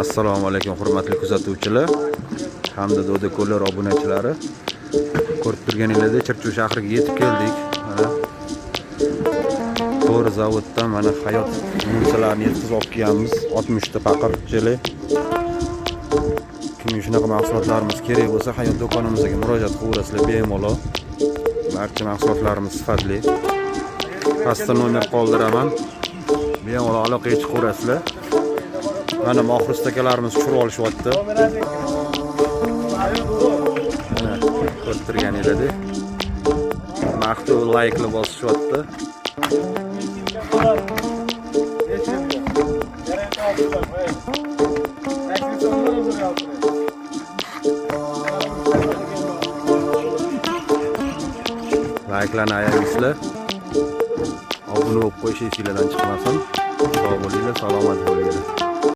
Assalomu alaykum, hurmatli kuzatuvchilar hamda Doda ko'llar obunachilari. Ko'rib turganingizdek, Chirchiq shahriga yetib keldik. Mana to'g'ri zavoddan mana Hayot mumsalarni yetkazib olib kelganmiz. 60 ta paqir jeli. Kimga shunaqa mahsulotlarimiz kerak bo'lsa, Hayot do'konimizga murojaat qilaverasizlar bemalol. Barcha mahsulotlarimiz sifatli. Pastda nomer qoldiraman. Bemalol aloqaga chiqaverasizlar. Mana Mohrus akalarimiz tushirib olishyapti. Mana ko'rib turganingizdek. Maqtov laykli bosishyapti. Layklarni ayamizlar. Obuna bo'lib qo'yish esinglardan chiqmasin. Sog' bo'linglar, salomat bo'linglar.